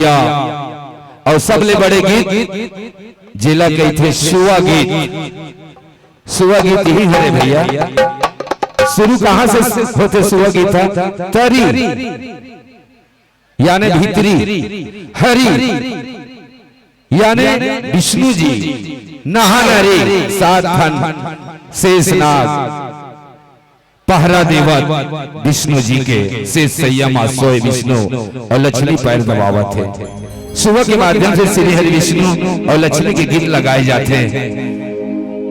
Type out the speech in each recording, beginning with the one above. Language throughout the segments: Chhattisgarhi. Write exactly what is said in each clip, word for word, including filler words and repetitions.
अउ सबले बड़े गीत, जेला कहिथे सुवा गीत। सुवा गीत ही हरे भैया। शुरू कहाँ से होथे सुवा गीत ह? तरी, यानी भीतरी, हरि, यानी विष्णु जी, नहा नरी, सात ठन शेषनाग, पहरा देवत विष्णु जी के, शेष सैया मा सोए विष्णु अउ लक्ष्मी पैर दबावत हे। सुवा के माध्यम से श्री हरि विष्णु अउ लक्ष्मी के गीत लगाए जाथे।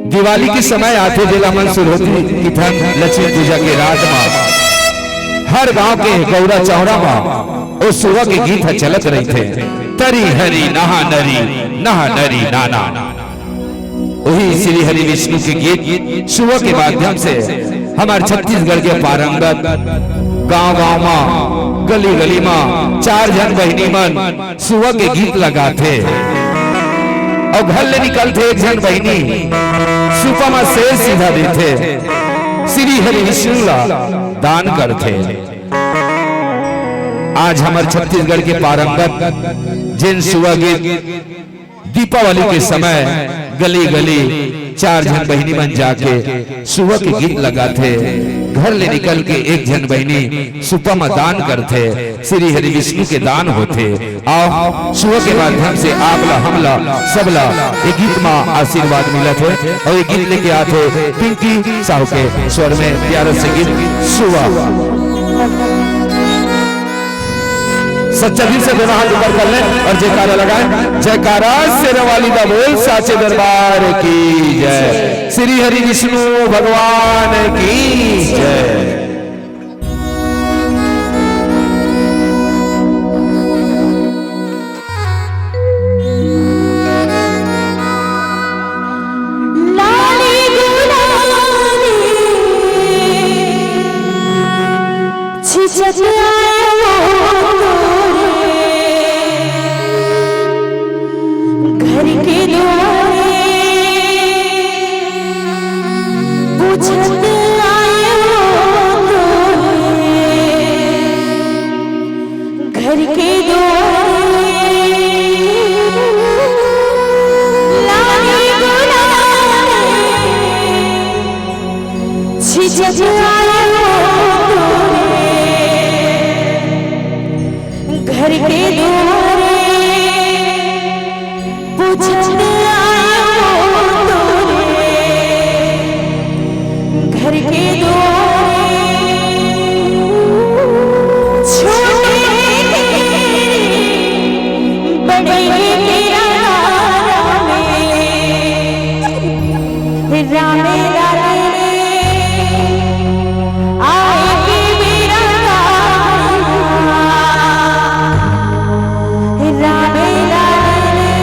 दिवाली के समय आथे, जेला मन सुरहोती किथन लक्ष्मी पूजा के रात मा हर गांव के गौरा चौरा मा ओ सुवा के गीत ह चलत रहिथे। तरी हरी नहा नरी, नहा नरी नाना। वही श्री हरि विष्णु के गीत सुवा के माध्यम से हमार छत्तीसगढ़ के पारंगत गांव गांव मा, गली गली मा चार झन बहिनी मन सुवा के गीत लगाथे अउ घर ले निकलथे एक झन बहिनी, सुपा मा शेर सीधा देथे, श्री हरि विष्णु ला दान करथे। आज हमर छत्तीसगढ़ के पारंगत जेन सुवा गीत दीपावली के समय गली गली चार झन बहिनी मन जाके सुवा के गीत लगाथे, घर ले निकल के एक झन बहिनी सुपा म दान करथे, श्री हरि विष्णु के दान होथे। आओ, सुवा के माध्यम से आप ला, हम ला, सब ला ये गीत म आशीर्वाद मिलत हे अउ ये गीत लेके आथे पिंकी साहू के स्वर में प्यारा से गीत सुवा। सच्चा दिल से दोनों हाथ ऊपर कर लें और जयकारा लगाएं। जयकारा शेरों वाली दा बोल, साचे दरबार की जय, श्री हरि विष्णु भगवान की जय। लाली गुलाली छिछत आयो तोरे घर के दुआरे, पूछत आयो तोरे घर के दुआरे। लाली गुलाली छिछत आयो तोरे घर के दुआरे, पूछत आयो तोरे घर के दुआरे। छोटे तेरे बड़े तेरा रामे, रामे रामे रे। आए के बेरा रामे, रामे रामे रे।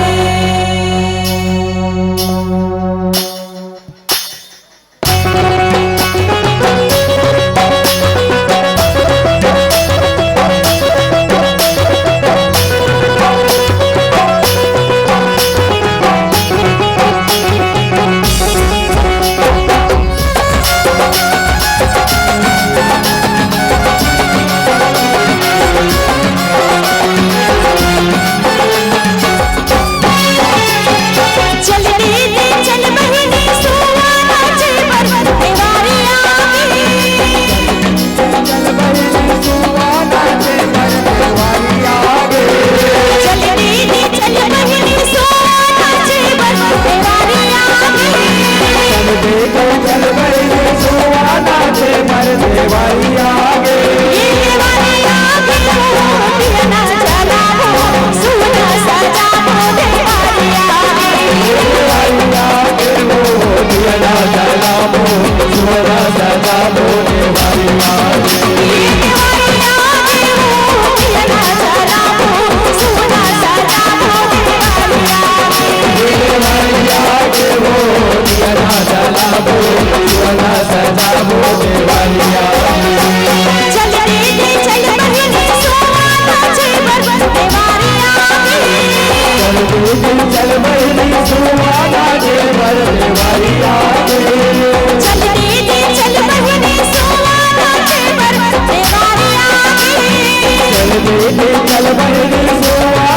चल दीदी, चल बहिनी, सुआ नाचे बर देवारी आगे। चल बहिनी, सुआ नाचे बर देवारी आगे। चल दीदी, चल बहिनी, सुआ नाचे बर देवारी आगे। चल दीदी, चल बहिनी, सुआ नाचे बर देवारी आगे। ये देवारी आगे, ओ दिया ना जलाबो, सुना सजाबो देवारी आगे। चल बहिनी, सुआ नाचे बर देवारी आगे। चल दीदी, चल बहिनी, सुआ नाचे बर देवारी आगे। चल दीदी, चल बहिनी, सुआ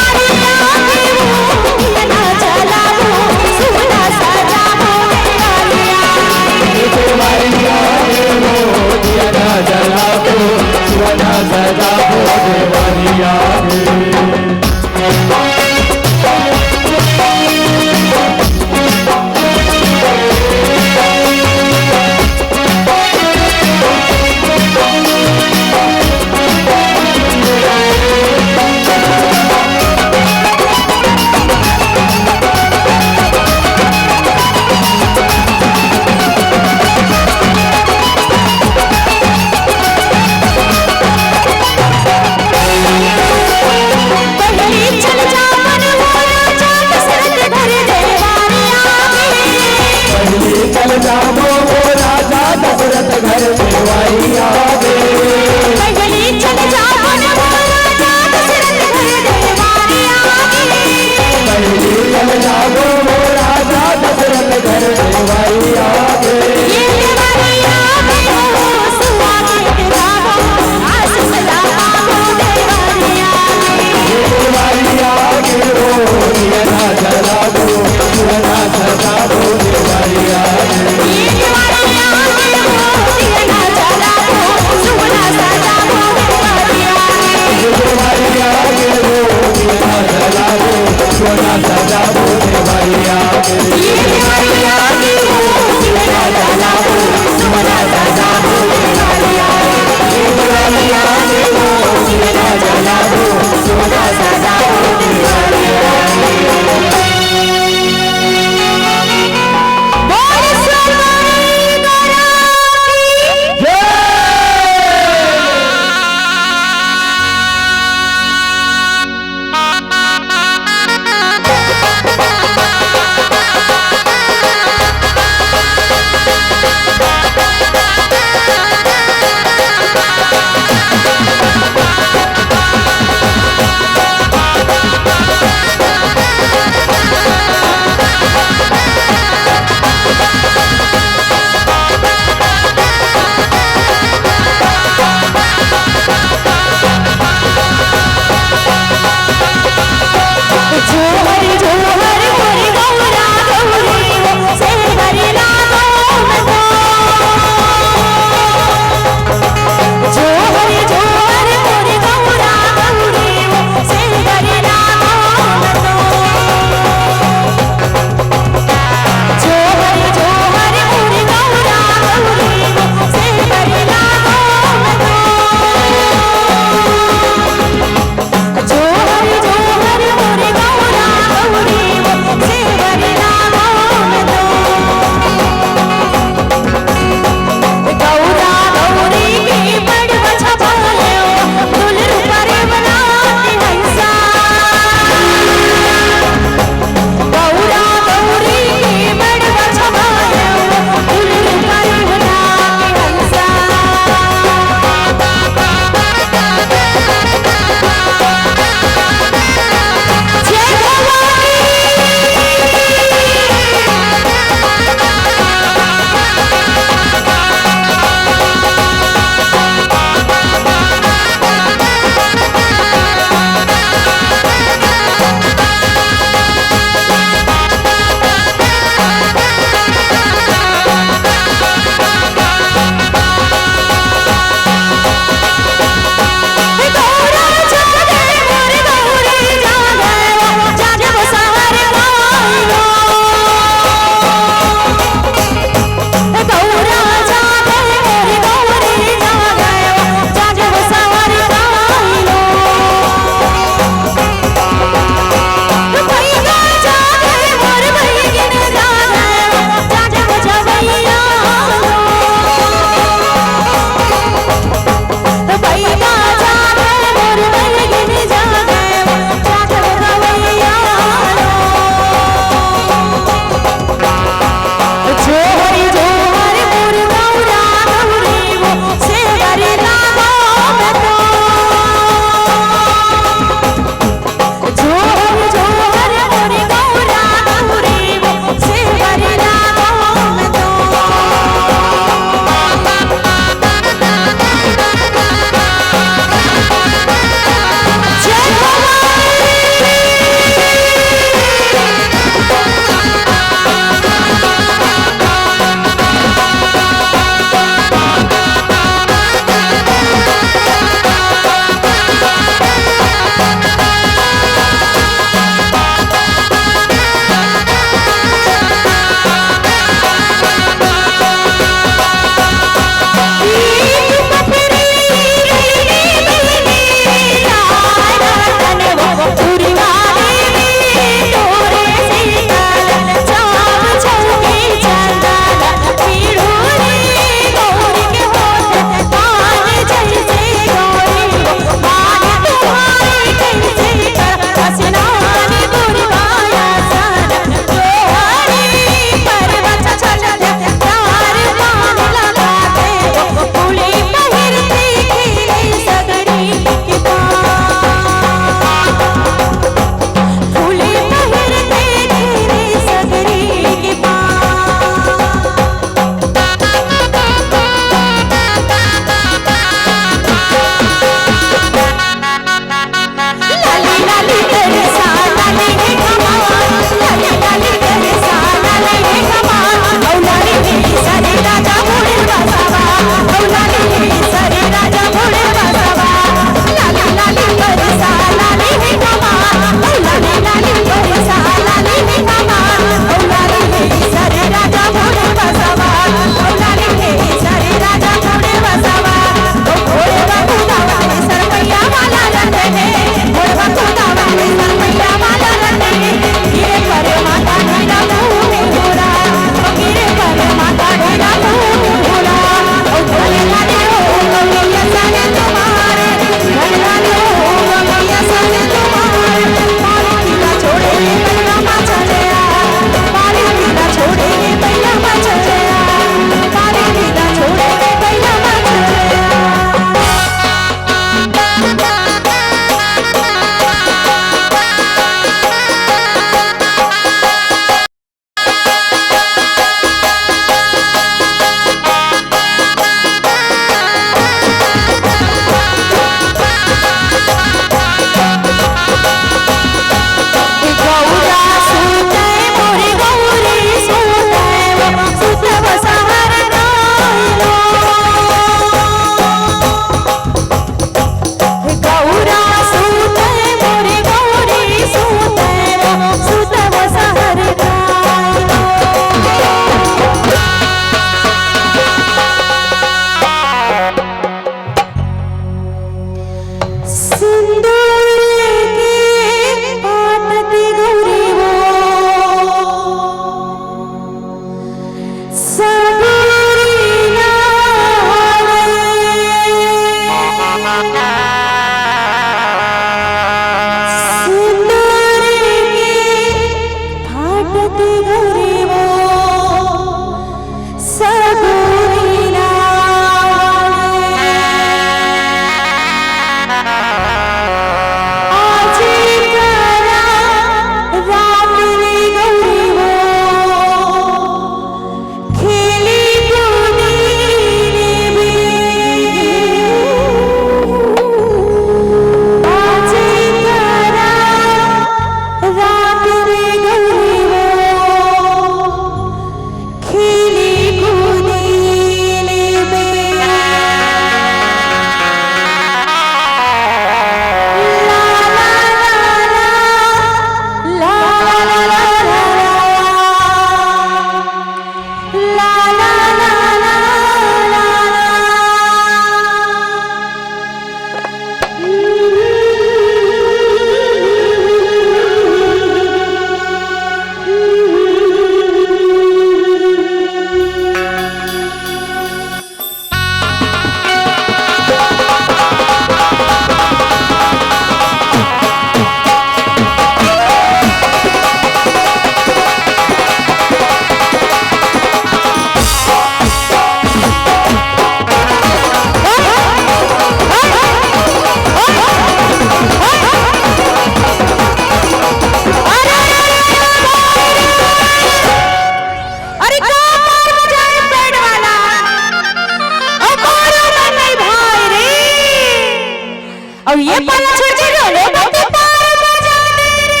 अउ ये पाला छोड़ के रोले बते पार बजा दे रे।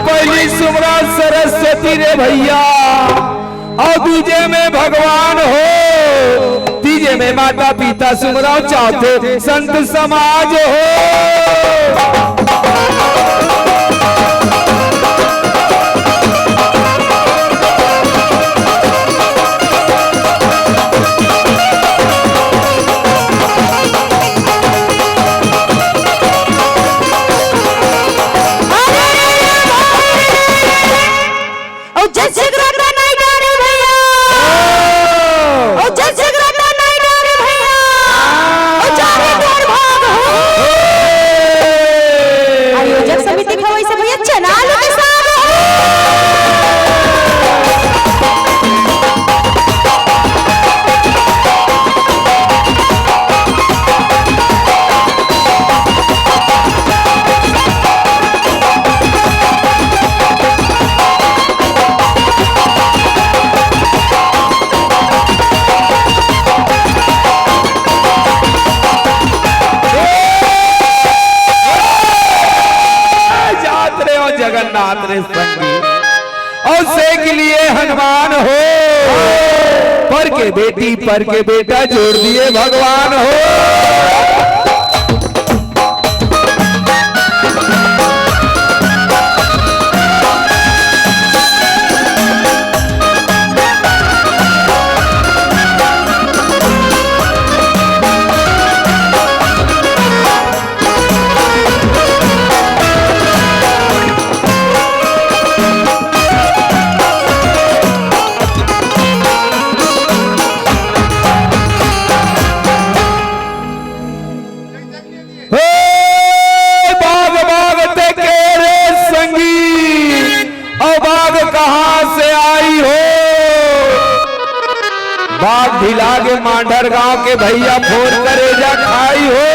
पहली सुमरा सरस्वती रे भैया, अउ दूजे में भगवान हो, तीजे में माता पिता सुमरा, चौथे संत समाज हो। अउ जय जगराता नहीं डरे भैया। अउ जय जगराता नहीं डरे भैया। अउ चाहे डर भाग हो। आयोजक समिति खवई से भैया चना लो के साथ हो। जात रे ओ जगन्नाथ रे संगी, अउ से के लिए हनुमान हो, पर के बेटी पर के बेटा जोड़ दिए भगवान हो। हे बाघ, बाघ ते के रे संगी, अउ बाघ कहाँ से आई हो? बाघ ढिला के मांडर गांव के भैया फोड़ करेजा खाई हो।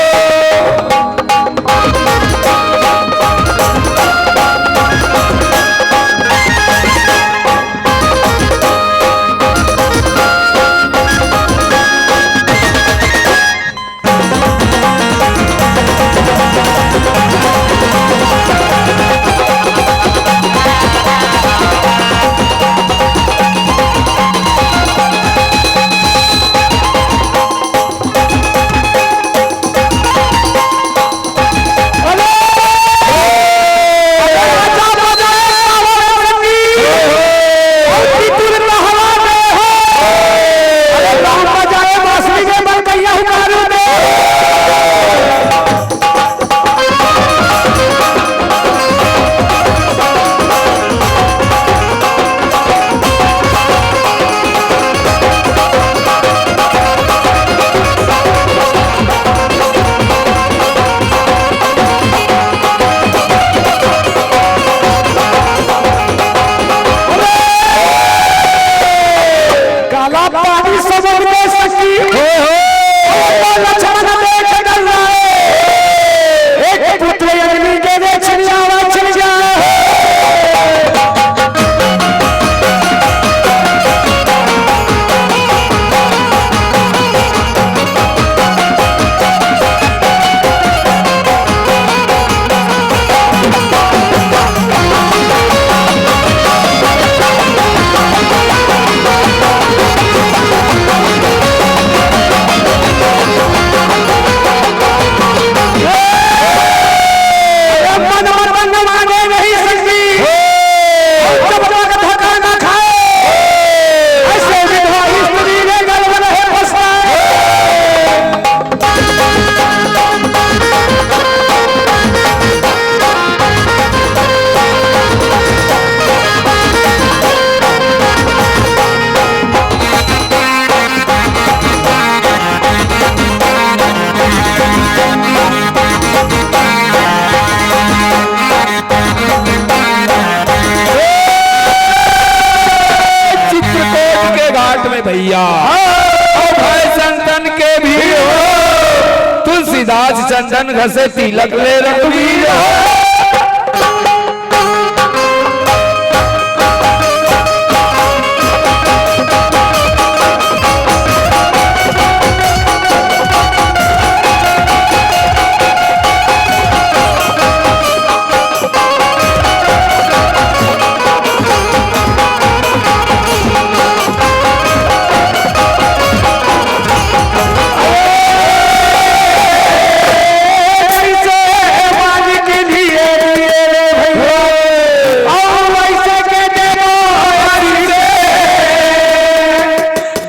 अउ भाई संतन के भीड़ हो, तुलसीदास चंदन घसे तिलक ले रघुवीर हो।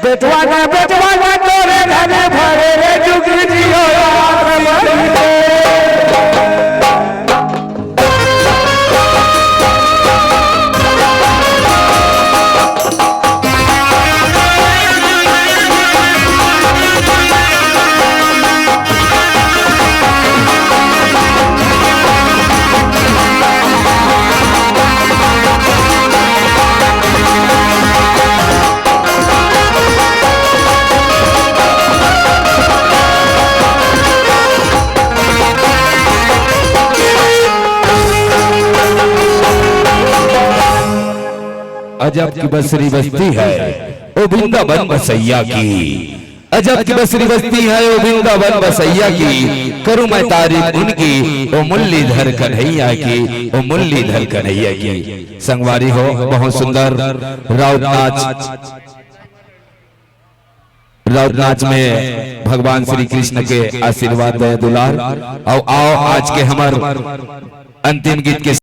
बेटवा ना, बेटवा ना, तोरे धने भरे रे जुग जियो यार। अजब की बसरी बसती है ओ वृंदावन बसैया की। अजब की बसरी बसती है ओ वृंदावन बसैया की। करूँ मैं तारीफ उनकी, ओ मुरलीधर कन्हैया की, ओ मुरलीधर कन्हैया की। संगवारी हो, बहुत सुंदर राउत नाच। राउत नाच में भगवान श्री कृष्ण के आशीर्वाद, दया दुलार। अउ आओ आज के हमर अंतिम गीत के